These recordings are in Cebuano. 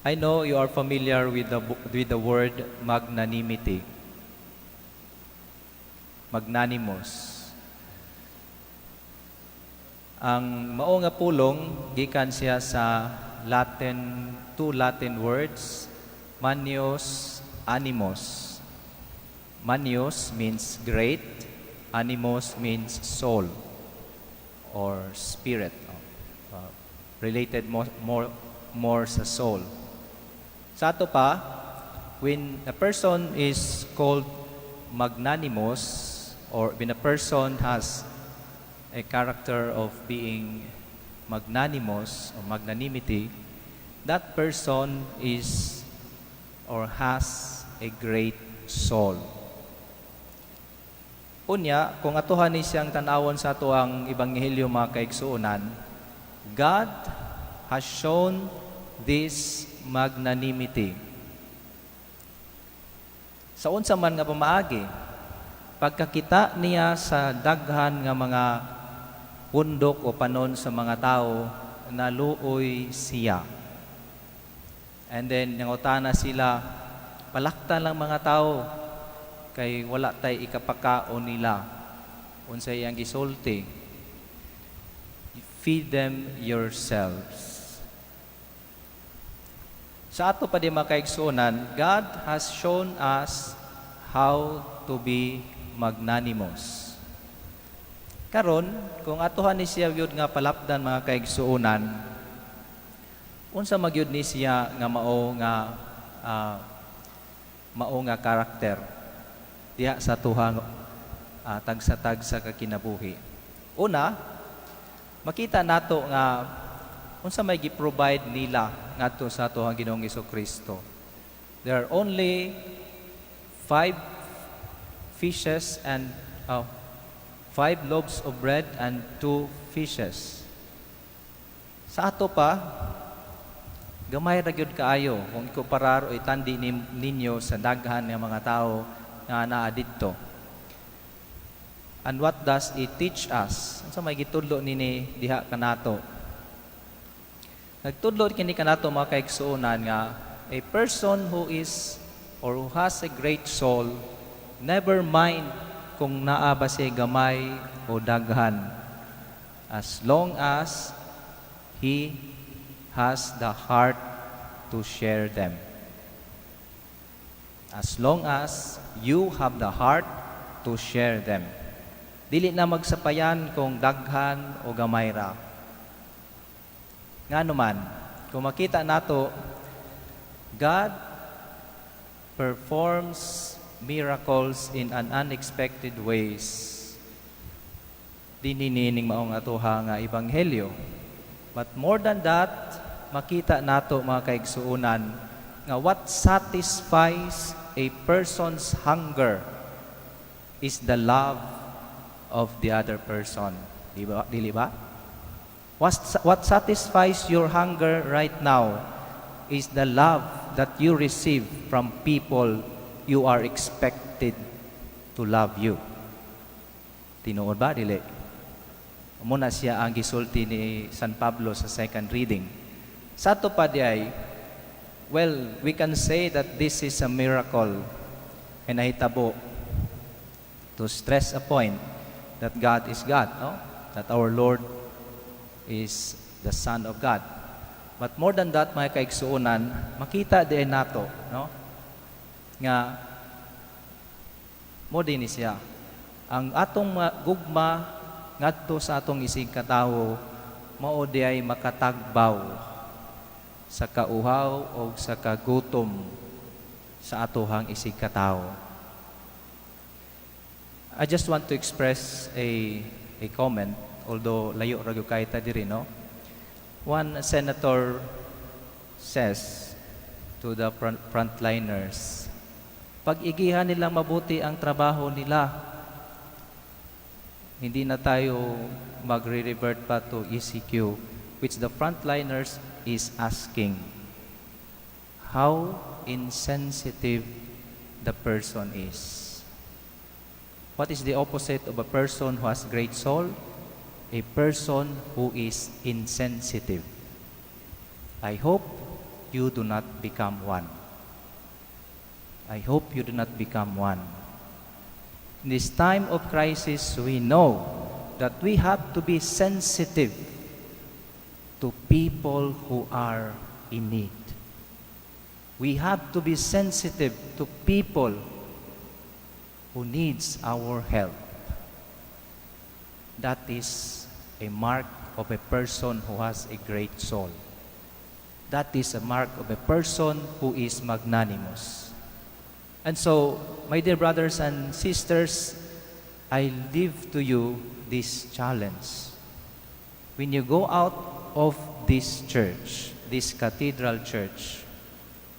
I know you are familiar with the word magnanimity. Magnanimous. Ang mao nga pulong gikan siya sa Latin, two Latin words, manius, animus. Manius means great, animus means soul or spirit. Related more sa soul. Sa ato pa, when a person is called magnanimous or when a person has a character of being magnanimous or magnanimity, that person is or has a great soul. Unya, kung atuhan ni siyang tanawon sa atoang ebanghelyo, mga kaigsuonan, God has shown this magnanimity. Sa unsa man nga pamaagi, pagkakita niya sa daghan nga mga pundok o panon sa mga tao, naluoy siya. And then, nangutana sila, "Palakta lang mga tao, kay wala tay ikapakaon nila." Unsay iyang gisulti? "Feed them yourselves." Sa ato pa di, mga kaigsuonan, God has shown us how to be magnanimous. Karon, kung atuhan ni siya gyud nga palapdan, mga kaigsuonan, unsa magyud ni siya nga mao nga karakter diha sa tuhang tagsa-tagsa ka kinabuhi? Una, makita nato nga unsa may gi-provide nila ngadto sa atohang Ginoong Kristo. There are only five fishes and five loaves of bread and two fishes. Sa ato pa, gamay ra gyud kaayo kung ikumparar o itandi ninyo sa daghan nga mga tao nga naa didto. And what does it teach us? Unsa may gitudlo nini diha kanato? Nagtudlo kini kanato, mga kaigsuonan, nga a person who is or who has a great soul never mind kung naa ba siya gamay o daghan, as long as he has the heart to share them. As long as you have the heart to share them. Dili na magsapayan kung daghan o gamay ra. Ngano man, kung makita nato, God performs miracles in an unexpected ways. Dinhi niining maong atuha nga ebanghelyo. But more than that, makita nato, mga kaigsuonan, nga what satisfies a person's hunger is the love of the other person. Di ba? Dili ba? What satisfies your hunger right now is the love that you receive from people you are expected to love you. Tinuod ba? Dili. Mao na siya ang gisulti ni San Pablo sa second reading. Sa ato pa di ay, well, we can say that this is a miracle and nahitabo to stress a point that God is God, no? That our Lord is the Son of God. But more than that, mga kaigsuonan, makita din nato, no? Nga mao din ni siya. Ang atong gugma ngadto sa atong isig katawo mao di ay makatagbaw sa kauhaw o sa kagutom sa atohang isig katawo. I just want to express a comment, although layo ra gyud kaayo ta diri, no? One senator says to the frontliners, pag-igihan nila mabuti ang trabaho nila, hindi na tayo magre-revert pa to ECQ, which the frontliners is asking. How insensitive the person is. What is the opposite of a person who has great soul? A person who is insensitive. I hope you do not become one. I hope you do not become one. In this time of crisis, we know that we have to be sensitive to people who are in need. We have to be sensitive to people who needs our help. That is a mark of a person who has a great soul. That is a mark of a person who is magnanimous. And so, my dear brothers and sisters, I leave to you this challenge. When you go out of this church, this cathedral church,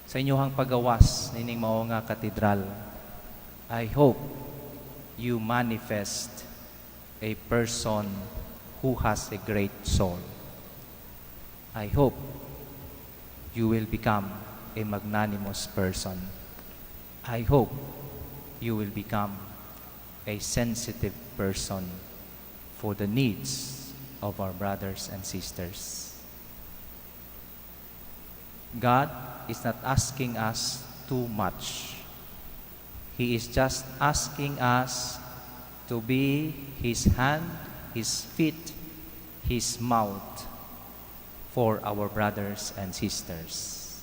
sa inyong pagawas nining mao nga katedral, I hope you manifest a person who has a great soul. I hope you will become a magnanimous person. I hope you will become a sensitive person for the needs of our brothers and sisters. God is not asking us too much. He is just asking us to be His hand, His feet, His mouth for our brothers and sisters.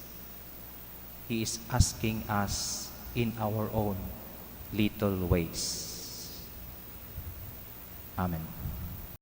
He is asking us in our own little ways. Amen.